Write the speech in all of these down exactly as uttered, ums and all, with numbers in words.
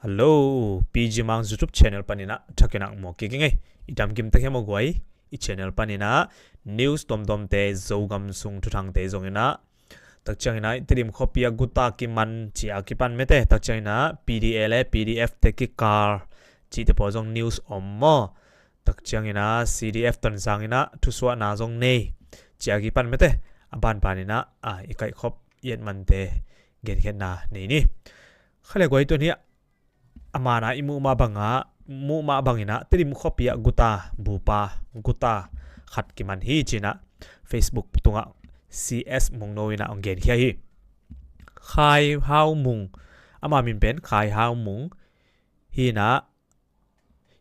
Hello, P G Mang YouTube channel paninah thakinah mawk kik ing ei. I dam kim tak hiam aw guai? I channel paninah news tuamtuamte, Zogam sung thuthangte zonginah, takcianginah Tedim khuapi ah guta kiman ci-a kipan mete, takcianginah P D A le P D F te kikal cihte pawl zong news om maw? Takcianginah C D F Tonzang inah thusuahna zong nei ci-a kipan mete, a banbaninah a i kaihkhop i etmante genkhiatna nei ni. Kha le guai, tuan hi a mana i muhmah banga, muhmah banginah Tedim khuapi ah guta, bupa guta khat kiman hi cinah Facebook tungah C S Mungno inah hong genkhia hi. Khai Hau Mung, ama min pen Khai Hau Mung hinah,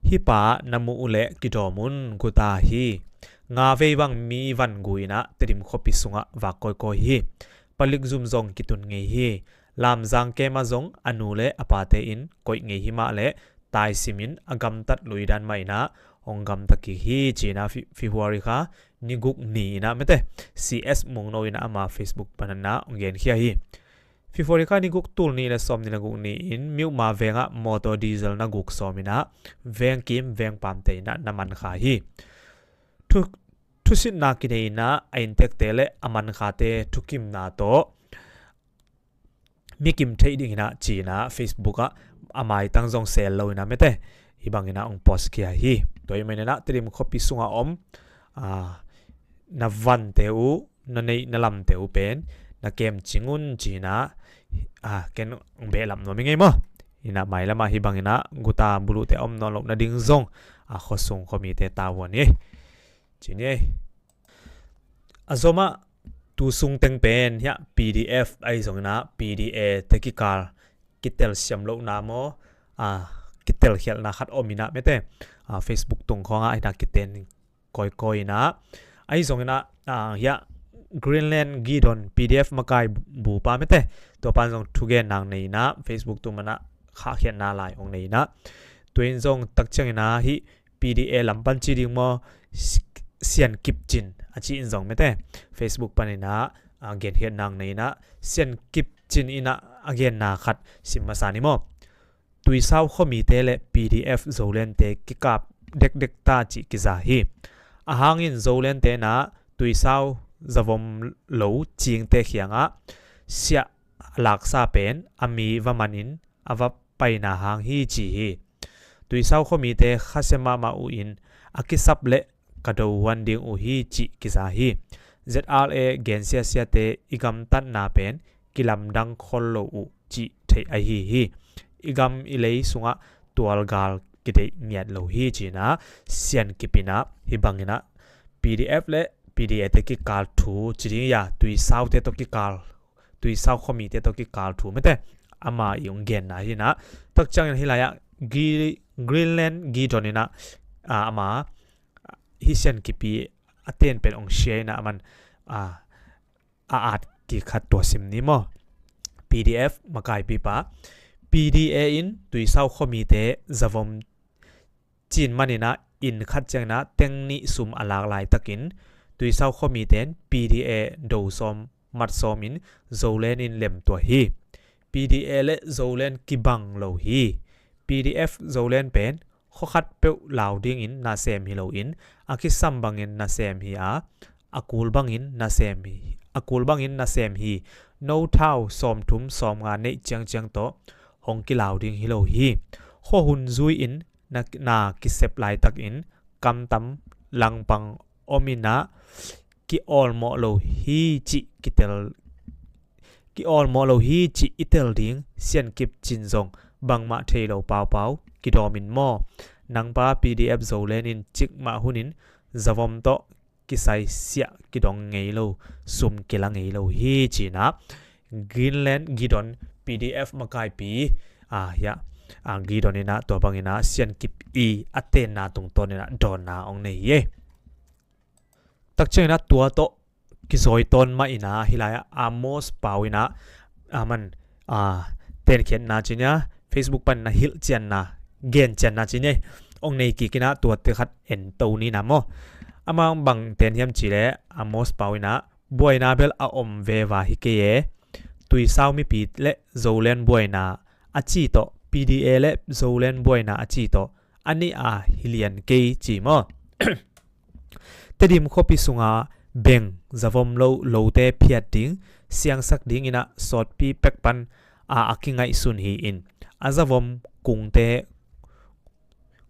hih pa na muh uh leh kidawm un, guta hi. Nga vei bang mi van gu inah Tedim khuapi sungah vak kawikawi hi. Palik zum zong kitun ngei hi. Lamzang kema zong a nu le a pate in koih ngei hi mah leh taisimin a gamtat luidan mah inah hong gamta kik hi cinah Fe-, February kha ni guk ni inah mete, C S Mungno inah ama Facebook paninah hong genkhia hi. February kha ni guk, tul nih le sawmnih le guk ni-in Myoma vengah motor diesel na guk sawm inah vengkim vengpamte inah na mankha hi. Thu-, thusitna kinei inah a inntekte le a mankhate thukimna tawh mikim theih dinginah cinah Facebook ah a maitang zong sel lo inah mete, hih banginah hong post khia hi. Tua hih maninah Tedim khuapi sungah om, a, na vante uh, na neih na lamte uh pen na kemcing un cinah, a, ken hong behlap nuam ing ei maw? Inah mailamah hih banginah guta buluhte a om nawn loh nading zong a khuasung khuamite tavuan hi ci ni ei. A zomah tu sung teng pen hiah P D F ahi zonginah P D A te kikal kitelsiam lohna maw, a, kitelkhialhna khat om inah mete, a, Facebook tung khawngah hinah kiten kawikawi inah, ahi zonginah, a, hiah Greenland Gidon P D F makai bupa mete, tua pan zong thugen nang nei inah Facebook tung manah khahkhiatna lai hong nei inah, tua in zong takcianginah hih P D A lam pan ci ding maw, Si-, Sian Kip Cin a ci in zong mete, Facebook paninah, a, genkhiat nang nei inah Sian Kip Cin inah a genna khat sim masa ni maw? Tuisau khuamite le P D F Zolandte kikap dekdek ta cih kiza hi. A hangin Zolandte inah Tuisau zavom lo cingte khiangah siah a laksa pen a mi va manin a va paina hang hi ci hi. Tuisau khuamite khasia mahmah uh in a kisap le ka do huan ding uh hi cih kiza hi. Z R A gensiasiate i gamtatna pen kilamdang khol lo uh cih theih ahi hi. I gam i lei sungah tualgal kideih ngiat lo hi cinah Sian Kip inah hih banginah P D F le P D A te kikal thu ci ding hi a, Tuisaute tawh kikal, Tuisau khuamite tawh kikal thu mete, ama i hong genna hinah, takciangin hih lai-ah Gi-, Greenland Gidon inah, a, ama hih Sian Kip i a ten pen hong share inah aman, a, a at kik khat tua sim ni maw? P D F makaipipa, P D A in Tuisau khuamite zavom cin maninah inn khat cianginah teng nih sum a lak laitakin Tuisau khuamite in P D A do sawm mat sawmin Zoland in lemtuah hi. P D A le Zoland kibang lo hi. P D F Zoland pen khua khat peuh lau dingin na sem hi loin, a kisam bangin na sem hi a, a kul bangin na sem hi, a kul bangin na sem hi. No thau sawmthum sawmnga neih ciangciang tawh hong kilau ding hi lo hi. Khua hun zui-in na, na kisep laitakin kamtam langpang om inah ki-awlmawh lo hi cih kitel, ki-awlmawh lo hi cih i tel ding Sian Kip Cin zong bangmah thei lo paupau kidawm in maw? Nangpa P D F Zoland in cikmah hunin zavom tawh kisai siah kidong ngei lo, sum kila ngei lo hi cinah Greenland Gidon P D F makaipi, a, hiah, a, Gidon inah tua banginah Sian Kip i a tenna tungtawn inah dawnna hong nei hi. Takcianginah tua tawh kizawi tawn mah inah hih lai-ah Amos Pau inah, a, man, a, tenkhiatna ci nia, Facebook paninah hilhcianna, gencianna ci nia hong nei kik inah tuate khat en to ni na maw? Amah bang ten hiam cih leh Amos Pau inah buaina bel a om veva hi kei e. Tuisau mipi le Zoland buaina a ci tawh P D A le Zoland buaina a ci tawh a nih a hi lian kei ci maw? Tedim khuapi sunga beng zavom lo lote phiat ding, siangsak ding inah sawtpi pek pan a a kingaihsun hi in, a zavom kungte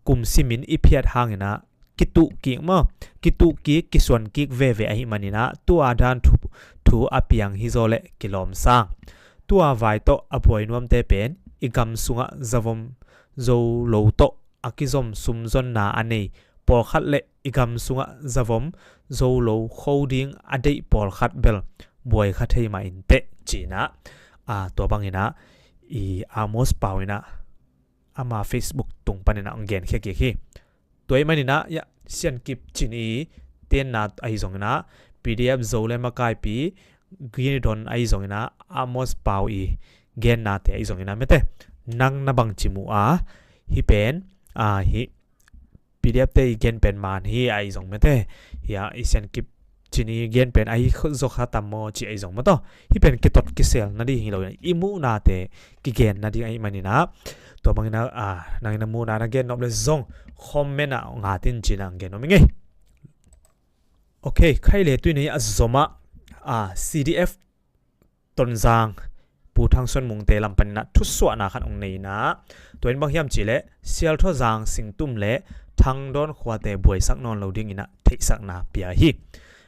kum simin i phiat hang inah kituh kik maw? Kituh kik, kisuan kik veve ahi man inah tua dan thu, thu a piang hi zaw le kilawm sang. Tua vai tawh a buai nuamte pen i gam sungah zavom zo lo tawh a kizom sumzonna a nei pawlkhat le i gam sungah zavom zo lo kho ding a deih pawlkhat bel buai kha thei mah in teh ci inah, a, tua bang inah i Amos Pau inah ama Facebook tung pan inah hong genkhia kik hi. Tua ahih man inah, ya, Siankip Cin i tenna ahi zong inah, P D F Zoland makaipi Ginidon ahi zong inah, Amos Pau i gennate ahi zong inah, mete nang na bangci mu a, hih pen, a, hih P D F te i gen pen man hi ahi zong, mete, ya, i Siankip Cin i gen pen ahi zaw kha tam maw ci ahi zong maw taw. Hih pen kitot kisel nading hi lo inah, i muhnate kigen nading ahih man inah, tua bang inah, a, nang inah muhna na gen nop le zong comment ah ngat in ci inah hong gen nuam ing ei. Ok, khai le tui nei a zom ah, a, C D F Tonzang Pu Thang Suan Mungte lam pan inah thusuahna khat hong nei inah, tua in bang hiam cih leh Sialthaw Zang Singtum le Thangdawn khuate buaisak nawn lo ding inah theihsakna pia hi.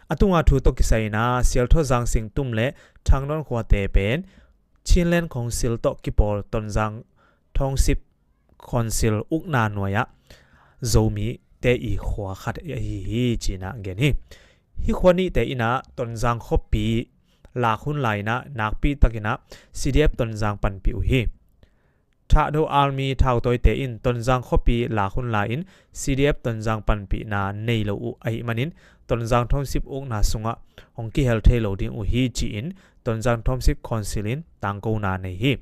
A tunga thu tawh kisai inah Sialthaw Zang Singtum le Thangdawn khuate pen Chinland Council tawh kipawl Tonzang Township Council ukna nuai-ah Zomite i khua khat ahi hi ci inah gen hi. Hih khua nihte inah Tonzang khuapi lak hun lai inah nakpi tak inah C D F Tonzang panpih uh hi. Thado Army thautawite in Tonzang khuapi lak hun lai-in C D F Tonzang panpihna nei lo uh ahih manin Tonzang Township ukna sungah hong kihel thei lo ding uh hi ci-in Tonzang Township Council in tangkona nei hi.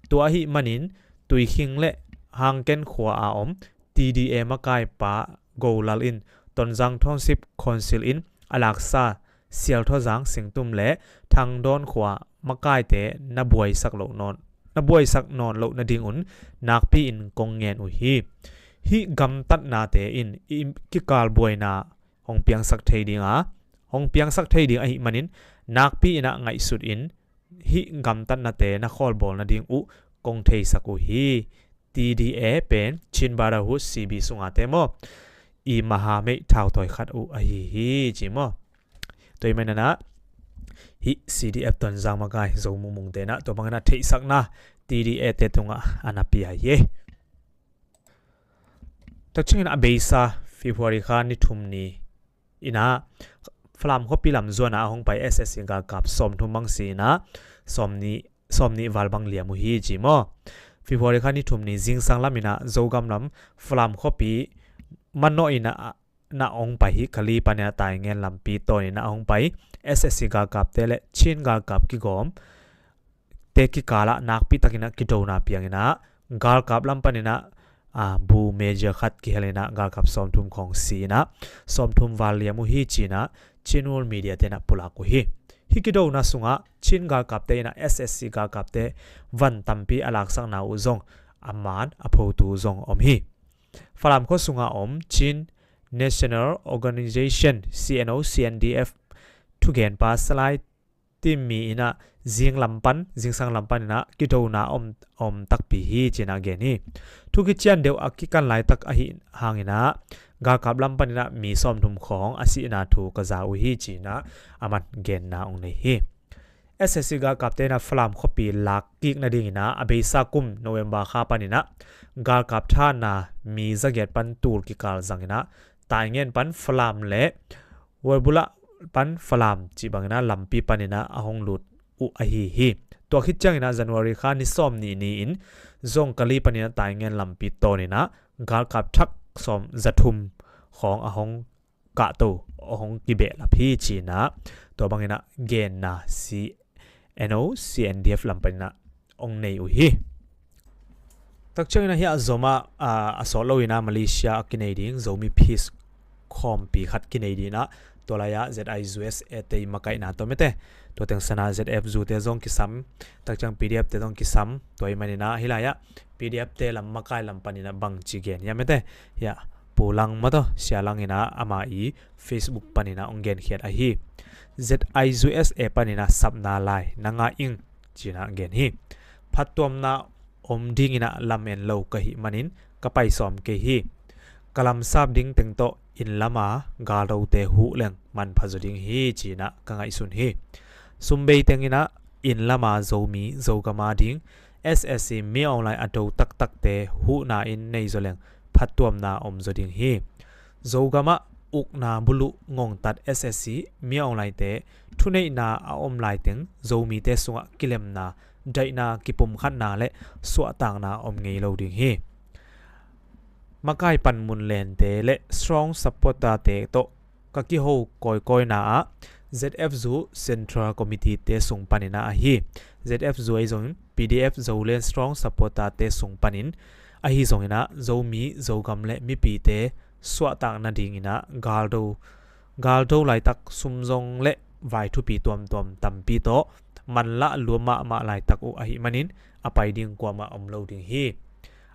Tua ahih manin Tuikhing le Hangken khua a om T D A makaipa Golal in Tonzang Township Council in a laksa Sialthaw Zang Singtum le Thangdawn khua makaite na buaisak loh nawn, na buaisak nawn loh nadingun nakpi in kong ngen uh hi. Hih gamtatnate in i kikal buaina hong piangsak thei ding a, hong piangsak thei ding ahih manin nakpi inah ngaihsut in hih gamtatnate na khawlbawl nading uh kong theisak uh hi. T D A pen Chin Brotherhood C B sunga te maw, i mahameih thautawi khat uh ahi hi ci maw. Tua ahih man inah hih C D F Tonzang makai Zo Mung Mungte inah tua bang inah theihsakna T D A te tungah a na pia hi. Takciangin a beisa February kha ni thum ni inah Falam khuapi lam zuanah a hong pai S S C galkap sawmthum bang si inah sawmnih, sawmnih val bang liam uh hi ci maw. February kha ni thum ni zingsang lam inah Zogam lam Falam khuapi manawh inah na hong pai hi. Kali pan inah Taingen lampi tawn inah a hong pai S S C galkapte le Chin galkap kigawm te kikalah nakpi tak inah kidona piang inah galkap lam pan inah, a, bu major khat kihel inah galkap sawmthum khawng si inah sawmthum val liam uh hi ci inah Chin World Media te inah pulak uh hi. Hih kidona sungah Chin galkapte inah S S C galkapte van tampi a laksakna uh zong a man a photu zong om hi. Falam khua sunga om Chin National Organization, C N O C N D F thugenpa Salai Timmy inah zing lam pan, zingsang lam pan inah kidona om, om takpi hi ci inah gen hi. Thu kician deuh a kikan laitak ahih hang inah galkap lam pan inah mi sawmthum khawng a sihna thu ka za uh hi ci inah a man genna hong nei hi. S S C galkapte inah Falam khuapi lak kik nading inah a beisa kum November kha pan inah galkap thahatna mi zagiat pan tul kikal zang inah Taingen pan Falam le Walbula pan Falam cih bang inah lampi pan inah a hong lut uh ahi hi. Tua khit ciang inah January kha ni sawmnih ni-in zong Kali pan inah Taingen lampi tawn inah galkap thak sawm zathum khawng a hong kahto, a hong kibehlap hi ci inah tua bang inah genna C N O C N D F lam pan inah hong nei uh hi. Takciang inah hih a zom ah, a, a sawt lo inah Malaysia a kinei ding Zomi Peace khawmpi khat kinei dinah, tua lai-ah Z I U S A te i makaihna tawh mete, tua teng sanah Z F U te zong kisam, takciang P D F te zong kisam, tua i maninah hih lai-ah P D F te lam makai lam paninah bangci gen hiam mete, hiah Pu Lang mataw, Sia Lang inah ama i Facebook paninah hong genkhiat ahi. Z I U S A paninah sapna lai na ngah ing cinah gen hi. Phattuamna om dinginah lam en lo ka hih manin ka pai sawm kei hi. Ka lamsap ding teng tawh inn lama galdote huh leng manpha zaw ding hi cinah ka ngaihsun hi. Sumbei tenginah inn lama Zomi Zogama ding S S C Min Aung Hlaing a do taktakte huhna in nei zaw leng phattuamna om zaw ding hi. Zogamah ukna buluh ngongtat S S C Min Aung Hlaingte thuneihna a om laiteng Zomite sungah kilemna, daihna, kipumkhatna le suahtakna om ngei lo ding hi. Makai panmun lente le strong supporter te tawh ka kiho kawikawina ah Z F U Central Committee te sung paninah ahi. Z F U ahi zongin P D F Zoland Strong Supporter te sung panin ahi zonginah Zomi Zogam le mipite suahtak nadinginah galdo galdo laitak sum zong le vai thupi tuamtuam tampi tawh manlah lua mahmah laitak uh ahih manin a pai ding kuamah om lo ding hi.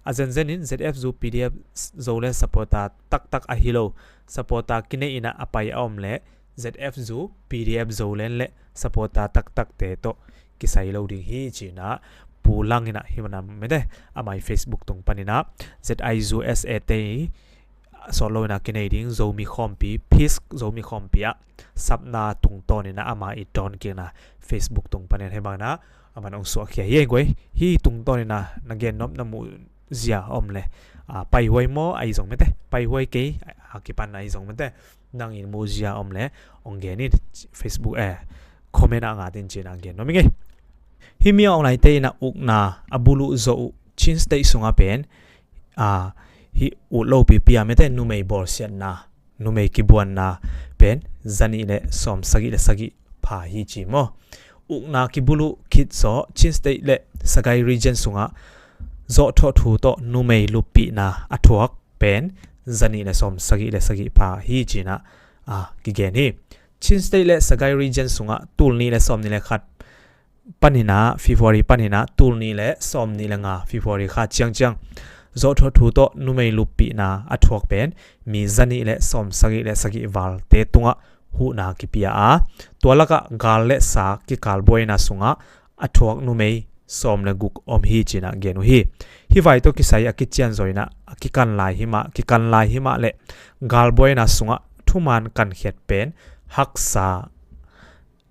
A zenzenin Z F U P D F Zoland supporter taktak ahi lo supporter kinei inah a pai a om le Z F U P D F Zoland le supporter taktakte tawh kisai lo ding hi cinah Pu Lang inah hih manam mete amah i Facebook tung paninah Z I U S A te sawt lo inah kinei ding Zomi khawmpi, peace Zomi khawmpi ah sapna tungtawninah ama i tawnkikna Facebook tung panin hei bangna aman hong suahkhia hi. Ei guai, hih tungtawninah na gennop na muh zia om le, a, paihuai maw ahi zong mete, paihuai kei a kipan ahi zong mete, nang in muh zia om le hong genin Facebook, eh, comment ah ngatin cinah gennom i ngei. Hih Min Aung Hlaingte inah ukna a buluh zawh uh Chin State sungah pen, a, hih ut lo pipi a mete numei bawlsiatna, numei kibuanna pen zanih le sawm sagih le sagih pha hi ci maw? Ukna kibuluh khit zawh Chin State le Sagaing Region sungah zawhthawh thu tawh numei luppihna a thuak pen zanih le sawm sagih le sagih pha hi cinah, a, kigen hi. Chin State le Sagaing Region sungah tulnih le sawmnih le khat paninah February paninah tulnih le sawmnih le nga February kha ciangciang zawhthawh thu tawh numei luppihna a thuak pen mi zanih le sawm sagih le sagih valte tungah huhna kipia a, tua lakah gal le sa kikalbuaina sungah a thuak numei sawm le guk om hi cinah gen uh hi. Hih vai tawh kisai a kicianzaw inah a kikan lai himah, kikan lai himah le galbuaina sungah thuman kankhiat pen haksa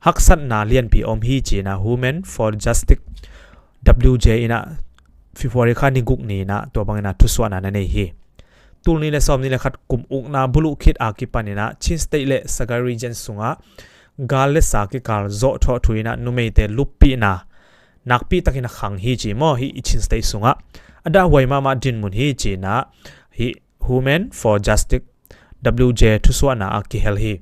haksatna lianpi om hi cinah Women for Justice W J inah February kha ni guk ni inah tua banginah thusuahna na nei hi. Tulnih le sawmnih le khat kum ukna buluh khit a kipaninah Chin State le Sagaing Region sungah gal le sa kikal zawhthawh thu inah numeite luppihna nakpitakin a khang hi ci maw? Hih i Chin State sungah a dahhuai mahmah dinmun hi cinah hih Women for Justice W J thusuahna a kihel hi.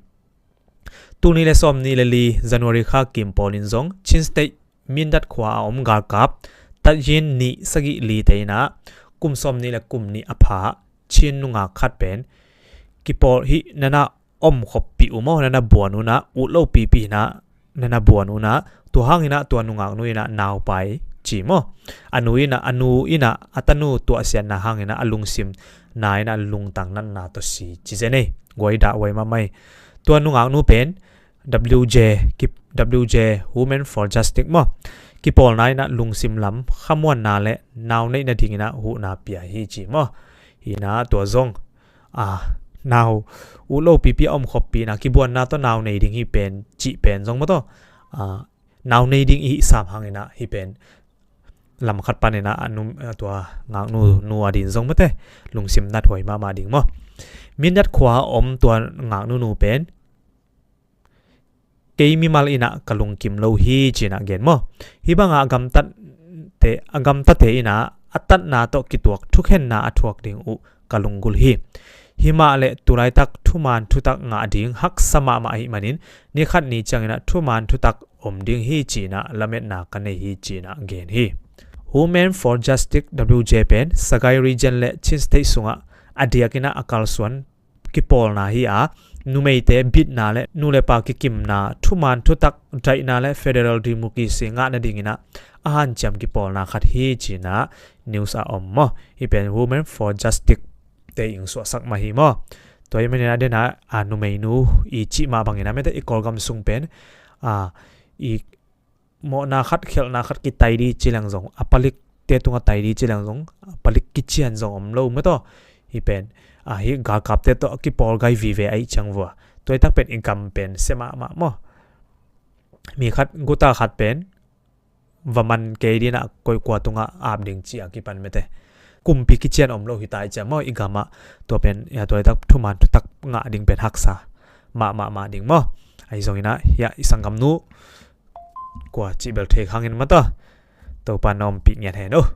Tulnih le sawmnih le li January kha kim pawlin zong Chin State Mindat khua a om galkap Tatyin nih sagih lite inah kum sawmnih le kum nih a pha Chin nungak khat pen kipawl hih nana omkhoppih uh maw, nana buan unah ut lo pipi inah nana buan unah tua hanginah tua nungaknu inah naupai ci maw? A nu inah, a nu inah a tanu tuahsiatna hanginah a lungsim na inah lungtang natna tawh si ci zen ei. Guai dahhuai mahmah ei. Tua nungaknu pen W J, ki, W J Women for Justice maw? Kipawlna inah lungsim lam khamuanna le nau neih nadinginah huhna pia hi ci maw? Hinah tua zong, a, nau ut lo pipi a omkhoppihna kibuanna tawh nau nei ding hi pen cih pen zong maw tawh, a, nau nei ding i hih sam hanginah hih pen lam khat paninah a num, a, tua ngaknu nu a din zong mete lungsim nathuai mahmah ding maw? Mindat khua a om tua ngaknu nu pen kei mimal inah ka lungkim lo hi cinah gen maw? Hih bangah a gamtatte, a gamtate inah a tatna tawh kituak thukhenna a thuak ding uh ka lunggulh hi. Himah le tulaitak thuman thutak ngah ding haksa mahmah ahih manin nikhat ni cianginah thuman thutak om ding hi cinah lametna ka nei hi cinah gen hi. Women for Justice W J pen Sagaing Region le Chin State sungah a diakinah a kalsuan kipawlna hi a, numeite bitna le nu le pa kikimna, thuman thutak daihna le federal democracy ngah nadingin ah a hanciam kipawlna khat hi ci-in ah news a om maw. Hih pen Women for Justice te in suahsak mah hi maw. Tua ahih manin ah den ah, a, numeinu i cih mah bangin ah mete i Kawlgam sung pen, a, i mawhna khat, khelhna khat kitai ding ci leng zong, a palikte tungah tai ding ci leng zong, a palik kician zong om lo mah tawh. Hih pen, a, hih galkapte tawh a kipawl gai vive ahih ciang vua, tua i tak pen i gam pen sia mahmah maw. Mi khat, guta khat pen va man kei ding ah, koi kua tungah ap ding ci a kipan mete. Kumpi kician om lo hi ta ahih ciang maw, i gam ah tua pen, ya, tua i tak thuman thutak ngah ding pen haksa mahmah mah ding maw. Ahi zongin ah, ya, i sanggamnu kua cih bel thei khang in mah ta. Topa na ompih ngiat hen uh.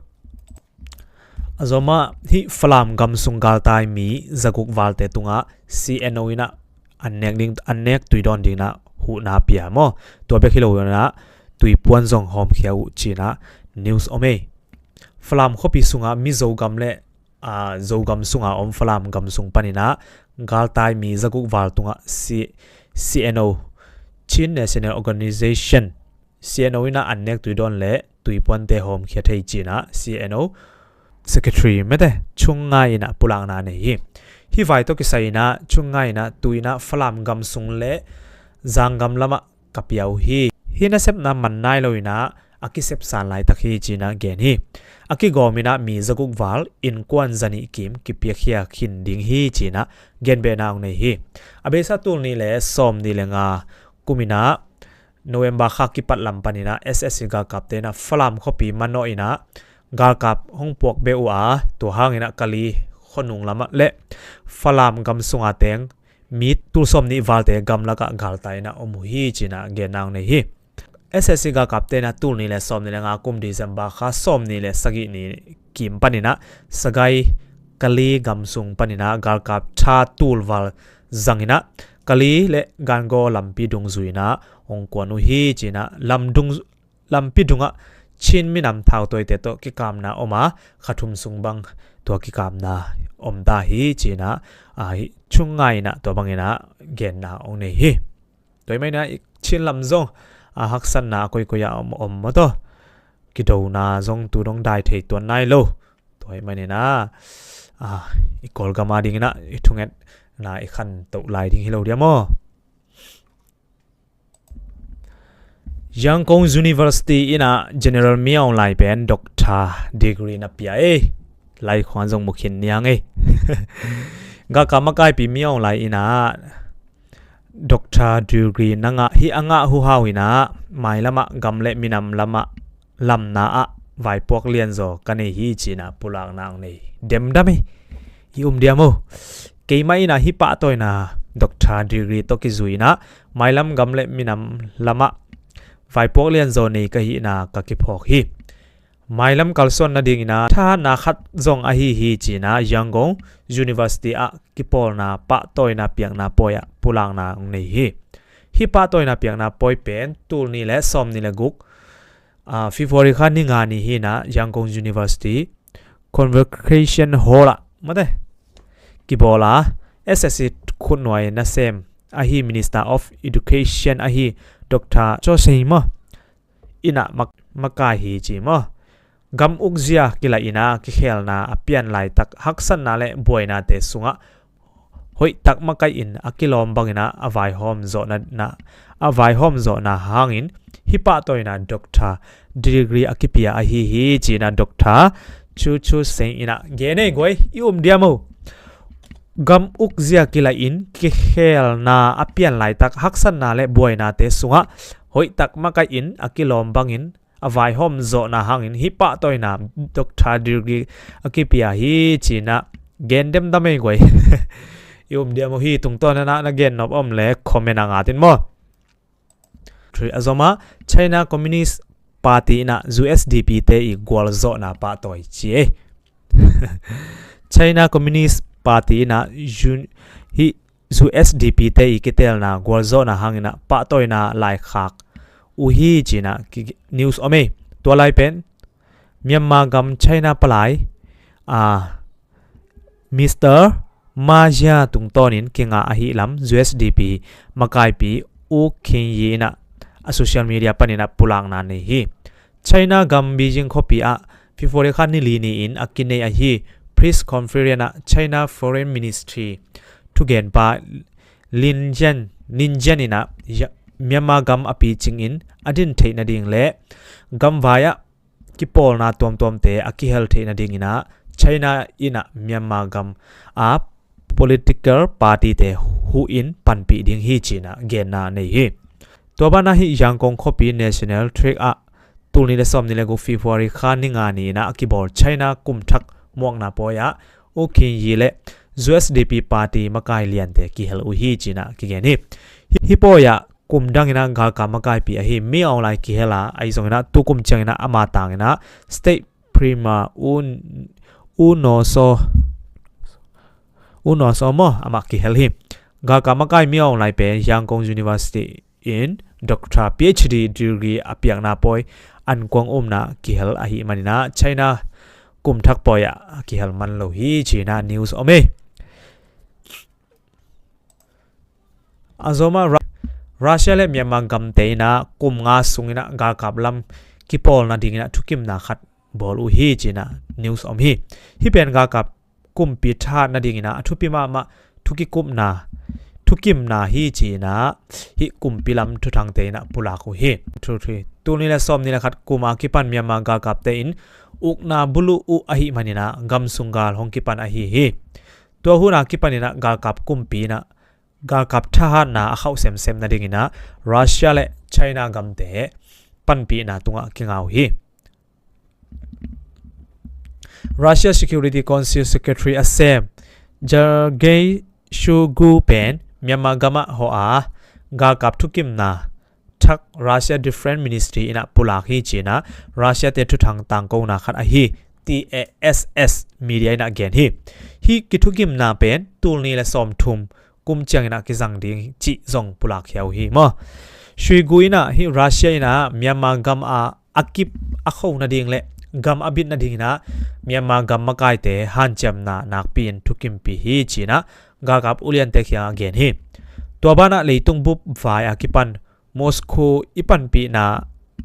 A zom ah hih Falam gam sung galtai mi zaguk valte tungah C N O in ah an nek ding, an nek tui dawn dingin ah huhna pia maw. Tua bek hi lo in ah tuipuan zong hawmkhia uh ci-in ah news om ei. Falam khuapi sungah Mizo gam le, a, Zogam sunga om Falam gam sung panin ah galtai mi zaguk val tungah C-, C N O, Chin National Organization, C N O in ah an nek tui dawn le tuipuante hawmkhia thei ci-in ah C N O Secretary mete Chung Ngai in ah pulakna nei hi. Hih vai tawh kisai in ah Chung Ngai in ah tu-in ah Falam gam sung le Zanggam lamah ka pia uh hi. Hih nasepna man nai lo in ah a kisepsan laitak hi ci-in ah gen hi. A kigawm in ah mi zaguk val innkuan zanih kim kipiakhia khin ding hi ci-in ah genbehna hong nei hi. A beisa tul nih le sawm nih le nga kum in ah November kha kipat lam panin ah S S C galkapte in ah Falam khuapi manawh in ah galkap hong puak beh uh a, tua hangin ah Kali khuanung lamah le Falam gam sunga teng mi tul sawm nih valte gamlakah galtai in ah om uh hi ci-in ah genna hong nei hi. S S C galkapte in ah tul nih le sawm nih le nga kum December kha sawm nih le sagih ni kim panin ah Sagai Kali gam sung panin ah galkap tha tul val zang in ah Kali le Gangaw lampi dung zui in ah hong kuan uh hi ci-in ah lam dung, lampi dungah Chin minam thautawite tawh kikapna om a, kha thum sung bang tua kikapna om ta hi ci-in ah, a, hih Chung Ngai in ah tua bangin ah genna hong nei hi. Tua ahih manin ah i Chin lam zong, a, haksatna a koikoi ah om, om maw tawh. Kidona zong tu dong dai thei tuan nai lo. Tua ahih manin ah, a, i Kawlgam a dingin ah i thungetna i khantoh lai ding hi lo dia maw. Yangon University in ah General Min Aung Hlaing pen doctor degree na pia ei. Laikhuan zong mu khin niang ei. Galkap makaipi Min Aung Hlaing in ah doctor degree na ngah hi a, ngah huhau in ah mailamah gam le minam lamah lamna ah vaipuak lianzaw ka nei hi ci-in ah pulakna hong nei. Demdam ei. I um diam uh. Keimah in ah hih pahtawina doctor degree tawh kizui in ah mailam gam le minam lamah vaipuak lianzaw nei ka hihna ka kiphawk hi. Mailam kalsuan nadingin ah thahatna khat zong ahi hi ci-in ah Yangon University ah kipawlna pahtawina piakna pawi ah pulakna hong nei hi. Hih pahtawina piakna pawi pen tul nih le sawm nih le guk, a, February kha ni nga ni hi in ah Yangon University Convocation Hall ah mate kibawl a, S S C khutnuai nasem ahi Minister of Education ahi doctor Cho Seng maw in ah mak-, makai hi ci maw. Gam ukzia kilaih in ah kikhelna a pian laitak haksatna le buainate sungah hoihtak makaih in a kilawm bangin ah a vaihawm zawhna, na, a vaihawm zawhna hangin hih pahtawina doctor degree a kipia ahi hi ci-in ah doctor Cho Cho Seng in ah gen ei guai, i um diam uh. Gam ukzia kilaih in kikhelna a pian laitak haksatna le buainate sungah hoihtak makaih in a kilawm bangin a vaihawm zawhna hangin hih pahtawina doctor degree a kipia hi ci-in ah gen demdam ei guai. I um diam uh, hih tungtawn in ah na gen nop om le comment ah ngat in maw. Three, a zom ah China Communist Party in ah U S D P te i gualzawhna pahtawi ci ei. China Communist Party in ah un-, hih U S D P te i kiteelna gualzawhna hangin ah pahtawina laikhak uh hi ci-in ah ki-, news om ei. Tua lai pen Myanmar gam China palai, a, Mister Malaysia tungtawnin kingah ahi lam U S D P makaipi U Khin Yi in ah a social media panin ah pulakna nei hi. China gam Beijing khuapi ah February kha ni li ni-in a kinei ahi press conference ah China Foreign Ministry thugenpa Lin Jian, Lin Jian in ah Myanmar gam a picingin a din theih nading le gamvai ah kipawlna tuamtuamte a kihel theih nadingin ah China in ah Myanmar gam a political party te huhin panpih ding hi ci-in ah genna nei hi. Tua banah hih Yangon khuapi National Trust ah tulni le sawmni le guk February kha ni nga ni-in ah a kibawl China kumthak muakna pawi ah U Khin Yi le U S D P party makai liante kihel uh hi ci-in ah kigen hi. Hih pawi ah kum dangin ah galkap makaipi ahi Min Aung Hlaing kihel a, ahi zongin ah tukum ciangin ah ama tangin ah State Premier U, U Naw Saw, U Naw Saw maw, amah kihel hi. Galkap makai Min Aung Hlaing pen Yangon University in Doctor P H D degree a piakna pawi ankuang umna kihel ahih manin ah China kumthak pawi ah kihel man lo hi ci-in ah news om hi. A zomah Ra-, Russia le Myanmar gamte in ah kum nga sungin ah galkap lam kipawl nadingin ah thukimna khat bawl uh hi ci-in ah news om hi. Hih pen galkap kumpi thahat nadingin ah a thupi mahmah thukikupna, thukimna hi ci-in ah hih kumpi lam thuthangte in ah pulak uh hi. Thu, thu, tulni le sawmni le khat kum a kipan Myanmar galkapte in ukna buluh uh ahih manin ah gamsung gal hong kipan ahi hi. Tua hun a kipanin ah galkap kumpi in ah galkap thahatna a khauh semsem nadingin ah Russia le China gamte panpihna tungah kinga uh hi. Russia Security Council Secretary a sem Sergei Shoigu pen Myanmar gamah hawh a galkap thukimna thak Russia Defense Ministry in ah pulak hi ci-in ah Russia te thuthang tangkona khat ahi T A S S media in ah gen hi. Hih kithukimna pen tulni le sawmthum kum ciangin ah kizang ding cih zong pulak khia uh hi maw. Shoigu in ah hih Russia in ah Myanmar gam a a kip a kho nading le gam a bit nadingin ah Myanmar gam makaite hanciamna nakpi-in thukimpih hi ci-in ah galkap uliante kiangah gen hi. Tua banah leitung bup vai a kipan Moscow i panpihna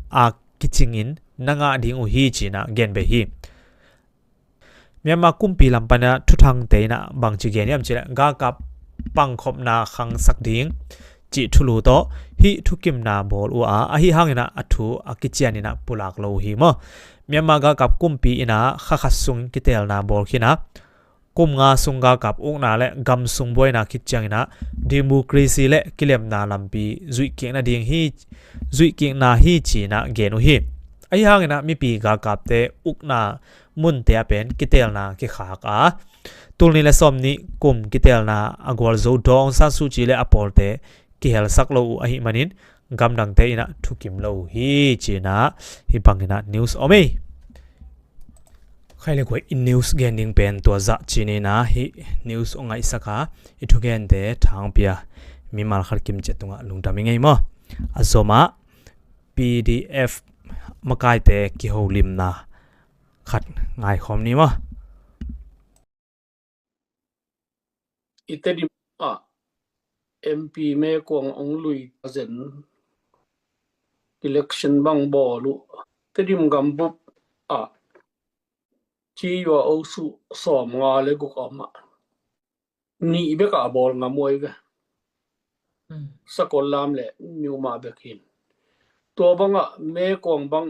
a kicingin na ngah ding uh hi ci-in ah gen beh hi. Myanmar kumpi lam panah thuthangte in ah bangci gen hiam cih leh galkap pangkhopna khangsak ding cih thulu tawh hih thukimna bawl uh a, ahi hangin ah a thu a kician in ah pulak lo uh hi maw. Myanmar galkap kumpi in ah kha khat sung kiteelna bawl khin a, kum nga sung galkap ukna le gam sung buaina khit ciangin ah democracy le kilemna lampi zuihkikna ding hi, zuihkikna hi ci-in ah gen uh hi. Ahi hangin ah mipi galkapte ukna munte ah pen kiteelna kikhak a, tulni le sawmnih kum kiteelna a gualzo Daw Aung San Suu Kyi le a pawlte kihelsak lo uh ahih manin gamdangte in ah thukim lo uh hi ci-in ah hih bangin ah news om hi. Khai le guai in news gen ding pen tua zah ci-in ah hih news hong ngaihsak a, i thugente thangpi a mimal khat kim ciat tungah lungdam ing ei maw. A zomah P D F makaite kiholimna khat ngaikhawm ni maw. I Tedim ah M P Mekuang ong lui a zen election bang bawl uh. Tedim gambup ah ci yua osu sawm nga le guk om ah nih bek ah bawl ngam uh ei ve. Sakol lam le niuma bek hin. Tua bangah Mekuang bang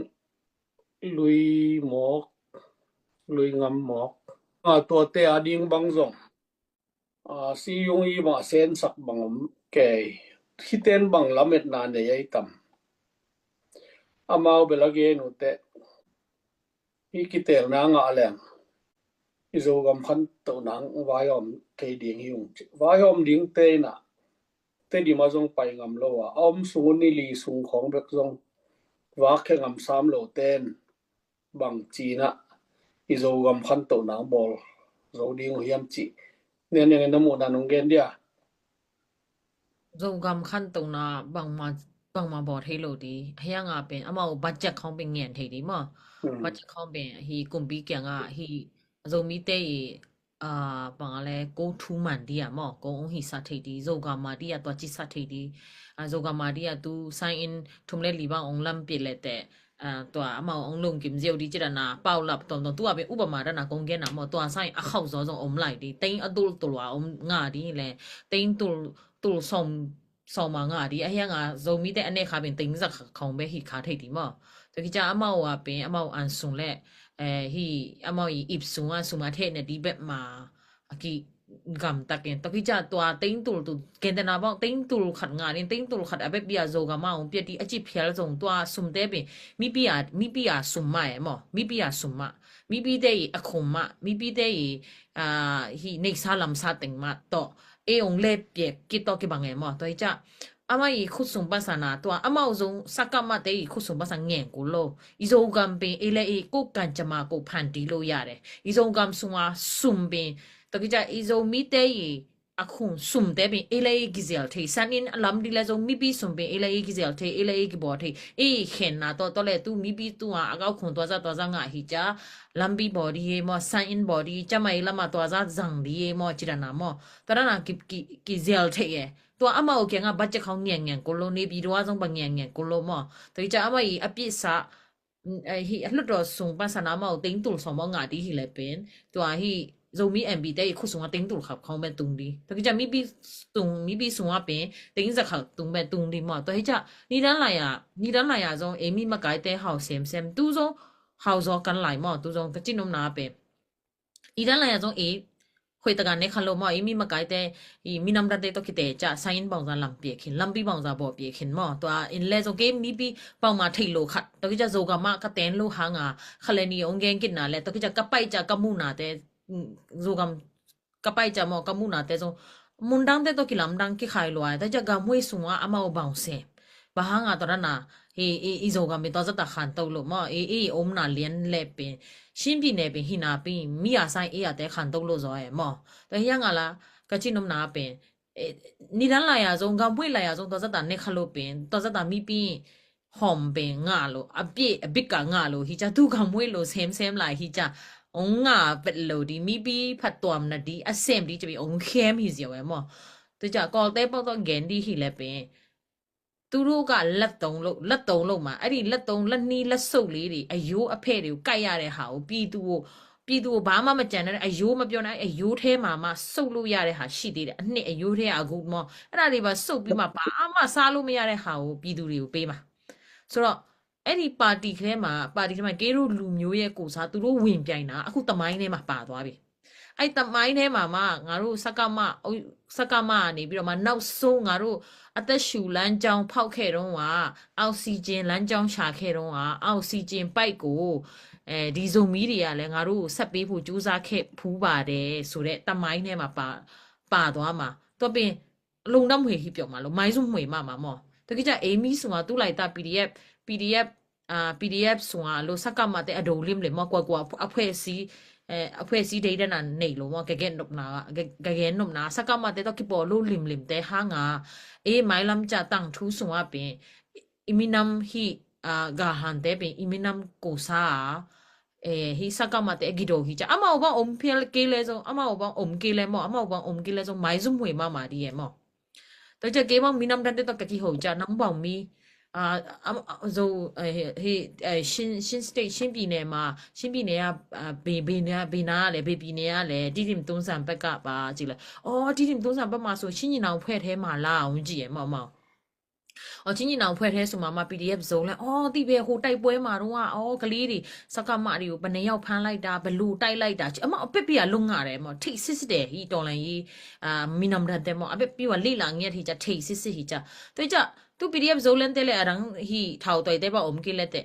lui mawk, lui ngam mawk. A tuate a ding bang zong a, si yung i bang a sensak bang om kei. Hiten bang lametna nei ei tam. Amau bel a gen uh teh. Hih kiteelna ngah leng i Zogam khantohna vaihawm kei ding hi ung ci. Vaihawm dingte in ah Tedim ah zong pai ngam lo a, a om sung un ni li sung khawng bek zong vak khe ngam sam lote in bang ci-in ah i Zogam khantohna bawl zo ding uh hiam cih. Niang niangin na muhna nong gen dia. Zogam khantohna bangma, bangma bawl thei lo di. Hiang a pen amau budget khawng pen ngen thei di maw. Budget khawng pen hi kumpi kiangah hi Zomite i အာ၊ ဘာလဲ ကိုထူးမန်ဒီယာ မ့ၢ် ကို အောင်ဟံသာထေးဒီး ဇိုဂါမဒီယာ တွာ်ကီသထေးဒီး အာ၊ ဇိုဂါမဒီယာ သူ ဆိုင်အင်း ထူမ်လဲလီဘၣ် အောင်လမ်းပစ်လဲတဲ့ အာ၊ တွာ်အမအောင် အောင်လံကင်ဇော်ဒီး ကျဒနာ ပေါက်လပ် တွမ်တွမ် သူအပင် ဥပမာ ဒနာ ကုန်းကဲနာ မ့ၢ် တွာ်ဆိုင် အခေါက်ဇော်ဇော် အောင်လိုက်ဒီး တိန်အဒုလ်တွာ် အောင်ငါဒီးလဲ တိန်တွာ်တွာ် ဆောင် ဆောင်မငါဒီး အဟဲငါ ဇိုမီတဲ အနဲခါပင် တိန်ဇက်ခေါင်ဘဲ ဟံခါထေးဒီး မ့ၢ် တခိကၠၢ အမဝ်အပင် အမဝ်အန်စုံလဲ အဲ ဟံ အမဝ်အံ အံပစုံ အစုံမထဲးန့ၣ် ဒ်ဘက်မှာ အကံ ဂမ်တကင် တခိကၠၢ တွာ်တိန်တူလ်တူ ကင်တနာဘီ တိန်တူလ်ခတ်ငါန့ၣ် တိန်တူလ်ခတ် အဘဲပီအဇိုဂါမအုံ ပျက်ဒီး အကံဖျဲလ်စုံ တွာ်စုံတဲပင် မီပီအ မီပီအစုံမအဲ မ့ၢ် မီပီအစုံမ မီပီတဲအံ အခုံမ မီပီတဲအံ အာ ဟံ နေဆာလမ်ဆာတိန်မ တော့ အေးအောင်လဲပျက်ကစ်တော့ကဘငယ်မ့ၢ် တခိကၠၢ အမအံ ခုတ်စုံပသနာ တွာ် အမအုံ ဇုံ စကမတဲအံ ခုတ်စုံပသနာ ငဲင်ကိုလို့ အံ ဇိုဂမ်ပင် အလဲအံ ကိုကံကမကို ဖန်တီးလို့ရတယ် အံ ဇိုဂမ်စုံ အစုံပင် တခိကၠၢ အံ ဇိုမီတဲအံ အခုံစုံတဲပင် အလဲအံ ကီဇဲလ်ထေး ဆန်အင်း အလမ်ဒီလဲ ဇိုမီပီစုံပင် အလဲအံ ကီဇဲလ်ထေး အလဲအံ ကီဘော်ထေး အံ ခဲနာ တော့ တော့လဲ သူ မီပီသူ အ အကောက်ခုံ တွာ်ဇာ တွာ်ဇာ ငါ ဟံကၠၢ လမ်းပီဘော်ဒီ မ့ၢ် ဆန်အင်းဘော်ဒီ ကျမအံ လမ်းမ တွာ်ဇာ ဇံဒီ မ့ၢ် ကျဒနာ မ့ၢ် တရနာ ကီ ကီ ကီဇဲလ်ထေး တွာ်အမအုံ ကဲငါ ဘတ်ဂျက်ခေါင် ငဲင်ငဲင်ကိုလို့ နေပြည်တော် အစုံ ပငဲင်ငဲင်ကိုလို့ မ့ၢ် တခိကၠၢ အမအံ အပျက်စ ဟံ အလွတ်တော်စုံ ပသနာ အမအုံ တိန်တူလ်စုံ မ့ၢ် ငါဒီး ဟံလဲပင် တွာ် ဟံ ဇိုမီ အမ်ပီတဲအံ ခုတ်စုံ အတိန်တူလ်ခပ်ခေါင်ဘဲတုံဒီး တခိကၠၢ မီပီစုံ မီပီစုံအပင် တိန်ဇက်ခပ်တုံဘဲတုံဒီး မ့ၢ် တခိကၠၢ နံဒၢလၢယၤ နံဒၢလၢယၤ ဇို အံ မီမကဲတဲ ဟဝ် ဆဲမ်ဆဲမ် တူ ဇို ဟဝ် ဇို ကၢ်လၢ် မ့ၢ် တူ ဇို ကၠိနုံနၢ်ပင် အံ တၢ်လၢယၤ ဇို အံ ခွေတဂၤနဲခါလိမ့ၢ် အံ မီမကဲတဲ အံ မီနမ်တၢ်တဲ တော့ကတဲကၠၢ ဆိုင်အင်း ပေါင်စ လမ်းပျက်ခင် လမ်းပီ ပေါင်စ ဘော်ပျက်ခင် မ့ၢ် တွာ် အံ လဲ ဇို က့ မီပီ ပေါင်မ ထိတ်လို့ခတ် တခိကၠၢ ဇိုဂမ်မ ကတဲန်လို့ ဟါငါ ခလဲနံ အောင်ကဲကစ်နာလဲ တခိကၠၢ ကပိုက်စ ကမူနာတဲ ဇိုဂမ် ကပိုက်စ မ့ၢ် ကမူနာတဲ ဇို မုန်တိုင်းတဲ တော့ကီလမ်ဒင် ကီခါလွဲ တခိကၠၢ ဂမ်ဝ့စုံ အမအုံ ဘောင်စဲ ဘၣ်ဟါငါ တရနာ ဟံ အံ အံ ဇိုဂမ်မ တွာ်ဇာ တခါန်တုံလို့ မ့ၢ် အံ အံ အုံနာလျဲန်လဲပင် ချင်းပြည်နယ်ပင် ဟံနာပင် မီအဆိုင် အံ အတဲ ခါန်တုံလို့ ဇို အဲ မ့ၢ် တဟံငါလၢ ကၠိနုံနၢ်ပင် နံဒၢလၢယၤ ဇို ဂမ်ဝ့လၢယၤ ဇို တွာ်ဇာ တနဲခါလိပင် တွာ်ဇာ မီပီ ဟီုံပင် ငါလို့ အပျက် အဘိကငါလို့ ဟံကၠၢ တူ ဂမ်ဝ့လို့ ဆဲမ်ဆဲမ်လၢ ဟံကၠၢ ငါပက်လို့ဒီး မီပီ ဖတ်တွမ်နဒီး အဆဲမ်ဒီး ကပင် အောင်ခဲမ် ဟံဇော်ဝဲ မ့ၢ် တခိကၠၢ ကီၢ်တဲ ပေါက်တော့ ငဲင်ဒီး ဟံလဲပင် သူတို့က လက်သုံးလို့ လက်သုံးလို့မှာ အဲ့ဒီ လက်သုံး လက်နှစ် လက်စုပ်လေးတွေ အရိုးအဖဲ့တွေကို ကိုက်ရတဲ့ဟာကို ပြည်သူကို ပြည်သူကို ဘာမှမကျန်တဲ့ အရိုးမပြောနဲ့ အရိုးထဲမှာမှ စုပ်လို့ရတဲ့ဟာ ရှိသေးတယ်။ အနှစ် အရိုးထဲက အကူ မ့ၢ် အဲ့ဒါတွေပါ စုပ်ပြီးမှ ဘာမှ စားလို့မရတဲ့ဟာကို ပြည်သူတွေကို ပေးမှာ။ ဆိုတော့ အဲ့ဒီ ပါတီထဲမှာ ပါတီထဲမှာ ကဲတို့လူမျိုးရဲ့ ကိုယ်စား သူတို့ ဝင်ပြိုင်တာ အခု သမိုင်းထဲမှာ ပါသွားပြီ။ အဲ့ သမိုင်းထဲမှာမှ ငါတို့ စကမ အုပ် စကမ ကနေပြီးတော့မှ နောက်ဆုံး ငါတို့ အသက်ရှူလမ်းကြောင်း ဖောက်ခဲ့တုန်းက အောက်ဆီဂျင် လမ်းကြောင်း ရှာခဲ့တုန်းက အောက်ဆီဂျင်ပိုက်ကို အဲဒီ ဇိုမီတွေကလည်း ငါတို့ကို ဆက်ပေးဖို့ ကြိုးစားခဲ့ဖူးပါတယ်ဆိုတဲ့ သမိုင်းထဲမှာ ပါ ပါသွားမှာ။ တော့ပင် လုံလောက်မှု ဟိပြောက်မှာလို့ မိုင်းစုံမှွေမှာမှာ မ့ၢ် တခိကၠၢ အံ မီစုံ အတူလိုက်တာ ပီဒီအက်ဖ် ပီဒီအက်ဖ် အာ ပီဒီအက်ဖ် စုံ အလို့ စကမ တဲ အဒိုလင်းလေ မ့ၢ် ကွာကွာ အဖွဲ့အစည်း အဲ အဖွဲ့အစည်း ဒိဒနာ နေလို့ မ့ၢ် ကကဲနုပ်နာ ကကဲနုပ်နာ စကမ တဲ တော့ ကီပေါ်လို့ လင်းလင်း တဲ ဟါငါ အေး မိုင်းလမ်းကျ တန့်ထူ စုံ အပင် အံ မီနမ် ဟံ အာ ဂါဟန် တဲပင် အံ မီနမ် ကိုယ်စား အဲ ဟံ စကမ တဲ အဂီၤဒိုဟံကၠၢ အမအုံ ဘၣ် အောင်ကဲလဲ ဇို အမအုံ ဘၣ် အောင်ကဲလဲ မ့ၢ် အမအုံ ဘၣ် အောင်ကဲလဲ ဇို မိုင်းစုံမှွေမှာမှာဒီး မ့ၢ် တခိကၠၢ ကဲ ဘၣ် မီနမ်တၢ်တဲ တော့ ကကီဟိုကၠၢ နမ် ဘၣ် မီ အာ အ အ ဇို အဲ ဟံ အဲ ချင်း ချင်း state ချင်းပြည်နယ်မှာ ချင်းပြည်နယ်က အာ ဘယ် ဘယ်နေရာ ဘယ်နားလဲ ဘယ်ပြည်နယ်ကလဲ တီးတိမ် တုံးစံဘက်ကပါ ကြည့်လဲ အော် တီးတိမ် တုံးစံဘက်မှာဆို ချင်းညီနောင်အဖွဲ့ထဲမှာလား အောင်ကြည့်ရယ် မ့ၢ် မ့ၢ် အော် ချင်းညီနောင်အဖွဲ့ထဲဆိုမှ မှ ပီဒီအက်ဖ် စုံ လဲ အော် သိပဲ ဟိုတိုက်ပွဲမှာတုန်းက အော် ကလေးတွေ စကမ တွေကို ဘယ်နှစ်ယောက်ဖမ်းလိုက်တာ ဘယ်လိုတိုက်လိုက်တာ အမ အပျက်ပြယ်က လွတ်ငါတယ် မ့ၢ် ထိတ်စစ်စစ်တယ် ဟံ တော်လှန်ရေး အာ မီနမ်တၢ်တဲ မ့ၢ် အပျက်ပြယ်က လေ့လာငယ် ဟံကၠၢ ထိတ်စစ်စစ် ဟံကၠၢ တခိကၠၢ သူ ပီဒီအက်ဖ် စုံ လဲ တဲလဲ အရင်း ဟံ ထောက်တိုင် တဲ ဘၣ် အောင်ကဲလဲ တဲ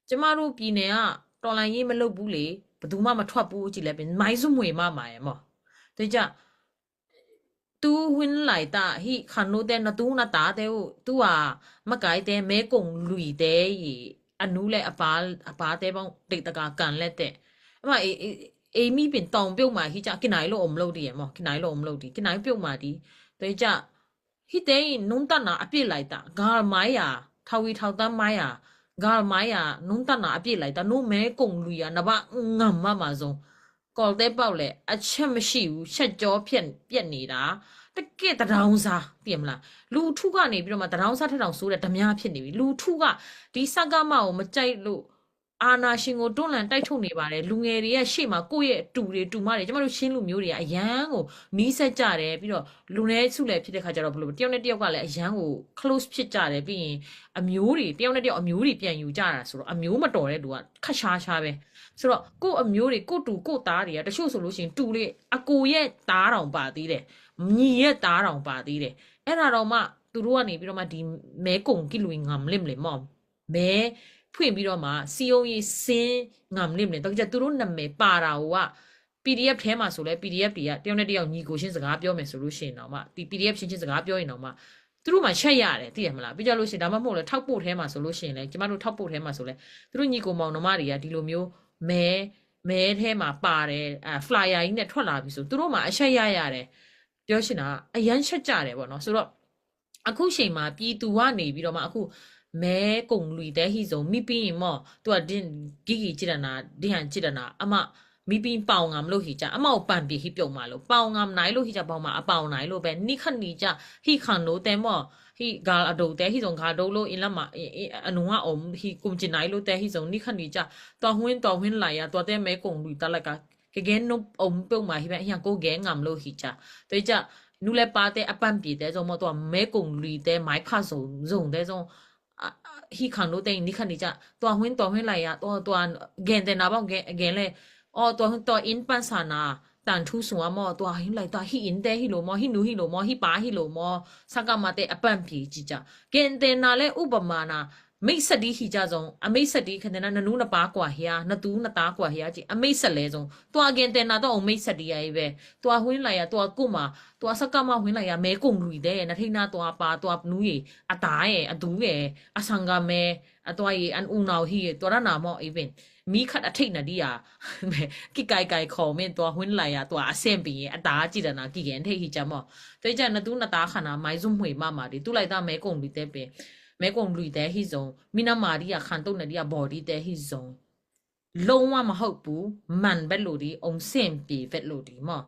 ကျမတို့ပြည်နယ်က တော်လှန်ရေးမလုပ်ဘူးလေ ဘယ်သူမှမထွက်ဘူး ကြည့်လဲ ပင် မိုင်းစုံမှွေမှာမှာရယ် မ့ၢ် တခိကၠၢ သူဝင်လိုက်တာ ဟံ ခါနိုတဲ နသူနတာတဲ အို သူ အာ မကဲတဲ မဲကုံလွီတဲ အံၤ အနူလဲ အပါ အပါတဲ ဘၣ် တိတ်တကာ ကန်လဲ တဲ အမ အေး အေး မီပင် တောင်ပြုတ်မှာ ဟံကၠၢ ကနိုင်လို့ အောင်လုပ်ဒီး မ့ၢ် ကနိုင်လို့ အောင်လုပ်ဒီး ကနိုင်ပြုတ်မှာဒီး တခိကၠၢ ဟံတဲ နုံတနာ အပျက်လိုက်တာ ဂါ်မိုင်းရာ ထောက်ဝီထောက်တမ်းမိုင်းရာ ဂါ်မိုင်းရာ နုံတနာ အပျက်လိုက်တာ နုံမဲကုံလွီရာ နဘၣ် ငမ်မမှာ စုံ ကော်သဲပေါက်လည်း အချက်မရှိဘူး။ ရှက်ကြောပြက်ပြက်နေတာ။ တကယ့် တဒေါင်းစား သိရမလား။ လူထုကနေပြီးတော့မှ တဒေါင်းစားထက်တောင်ဆိုးတဲ့ ဓမြဖြစ်နေပြီ။ လူထုက ဒီစကမကို မကြိုက်လို့ အာဏာရှင်ကို တွန်းလှန်တိုက်ထုတ်နေပါတယ်။ လူငယ်တွေက ရှေ့မှာ ကိုယ့်ရဲ့အတူတွေ တူမတွေ၊ ကျမတို့ ချင်းလူမျိုးတွေက အရမ်းကို နီးစပ်ကြတယ်။ ပြီးတော့ လူနည်းစုလည်း ဖြစ်တဲ့ခါကျတော့ ဘယ်လို တယောက်နဲ့တယောက်ကလည်း အရမ်းကို close ဖြစ်ကြတယ်။ ပြီးရင် အမျိုးတွေ တယောက်နဲ့တယောက် အမျိုးတွေ ပြန်ယူကြတာဆိုတော့ အမျိုးမတော်တဲ့လူက ခပ်ရှားရှားပဲ။ ဆိုတော့ ကိုယ့်အမျိုးတွေ ကိုယ့်တူကိုယ့်သားတွေက တချို့ဆိုလို့ရှိရင် တူတွေ အကိုရဲ့သားတောင်ပါသေးတယ်။ ညီရဲ့သားတောင်ပါသေးတယ်။ အဲ့ဒါတော့မှ သူတို့ကနေပြီးတော့မှ ဒီမဲကုံကီလူငမ်လင့်လေမော် မဲဖွင့်ပြီးတော့မှ စည်းရုံးရေးဆင်း ငမ်လင့်လေ။ တော့ကြသူတို့နာမည်ပါတာကိုက PDF ထဲမှာဆိုလဲ PDF တွေက တယောက်နဲ့တယောက် ညီကိုချင်းစကားပြောမယ်ဆိုလို့ရှိရင်တောင်မှ ဒီ PDF ချင်းချင်းစကားပြောရင်တောင်မှ သူတို့မှာ ရှက်ရတယ် သိရမလား။ ပြီးကြလို့ရှိရင် ဒါမှမဟုတ်လဲ ထောက်ပို့ထဲမှာဆိုလို့ရှိရင်လဲ ကျမတို့ ထောက်ပို့ထဲမှာဆိုလဲ သူတို့ညီကိုမောင်နှမတွေက ဒီလိုမျိုး မဲမဲထဲမှာပါတယ်။ အာ flyer ကြီးနဲ့ ထွက်လာပြီဆို သူတို့မှာ အရှက်ရရတယ်။ ပြောချင်တာက အရမ်းရှက်ကြတယ်ပေါ့နော်။ ဆိုတော့ အခုချိန်မှာ ပြည်သူကနေပြီးတော့မှ အခု မဲကုံလွီတဲဟိဇုံ မီးပင်းမော် သူက ဒင်ဂီဂီ ကြည့်တာနာ ဒင်ဟန် ကြည့်တာနာ အမ မီးပင်း ပေါင်ငမ်လို့ ဟိကြ အမကို ပန်ပစ် ဟိပြုံးမှာလို့ ပေါင်ငမ်နိုင်လို့ ဟိကြ ပေါင်မှာ အပေါင်နိုင်လို့ပဲ နိခနီကြ ဟိခန်နိုတဲမော် ဟိဂါအဒိုတဲ ဟိဇုံ ဂါဒိုလို့ အင်းလမ်းမှာ အနုံငါအုံ ဟိကုံကျင်နိုင်လို့တဲ ဟိဇုံ နိခနီကြ တွာ်ဟွင်း တွာ်ဟွင်းလာရ တွာ်တဲ မဲကုံလွီတလက ကကဲနုပ်အုံပြုံးမှာ ဟိပဲ ဟိယံကို ကဲငမ်လို့ ဟိကြ တဲကြ နုလဲပါတဲ အပန်ပစ်တဲ ဇုံ မော် တွာ် မဲကုံလွီတဲ မိုင်းခါဇုံ ဇုံတဲ ဇုံ ဟိခန်တို့တဲ နိခနီကြ တွာ်ဟွင်း တွာ်ဟွင်းလာရ တွာ် တွာ် ဂဲန်တဲနာ ပေါ့ ဂဲန် ဂဲန်လဲ အော် တွာ် တွာ်အင်းပန်ဆာနာ တန်ထူးစွာမော် တွာ်ဟိလိုက် တွာ်ဟိအင်းတဲ ဟိလိုမော် ဟိနူ ဟိလိုမော် ဟိပါ ဟိလိုမော် စကမတဲ အပန်ပစ် ကြည့်ကြ ဂဲန်တဲနာလဲ ဥပမာနာ မိတ်ဆက်ဒီ ဟိကြ ဇုံ အမိတ်ဆက်ဒီ ခဏနာ နနူနပါကွာဟျာ နသူနသားကွာဟျာ ကြည့် အမိတ်ဆက်လဲ ဇုံ တွာ်ဂဲန်တဲနာ တွာ်အမိတ်ဆက်ဒီ အီပဲ တွာ်ဟွင်းလာရ တွာ်ကုမာ တွာ်စကမဟွင်းလာရ မဲကုံလွီတဲ နထိနာ တွာ်ပါ တွာ်နူရေ အသားရေ အသူရေ အဆန်ကမဲ အတွာ်ရေ အန်အူနောင်ဟိ တွာ်ရနာမော် အီပဲ မီးခတ်အထိတ်နာဒီယာ ကိကိုင်ကိုင်ခေါ်မင်း တွာ်ဟွင်းလာရ တွာ်အဆင်ပြေ အသားကြည့်တာနာ ကိကဲန်ထိတ်ဟိကြမော် တဲကြ နသူနသားခနာ မိုင်းဇုံမှွေမမဒီ သူလိုက်သား မဲကုံလွီတဲပဲ မဲကုံလွီတဲဟိဇုံ မီးနမဒီယာ ခန်တုံနဒီယာ ဘော်ဒီတဲဟိဇုံ လုံးဝမဟုတ်ဘူး မှန်ဘက်လို့ဒီ အောင်ဆင်ပြေဘက်လို့ဒီမော်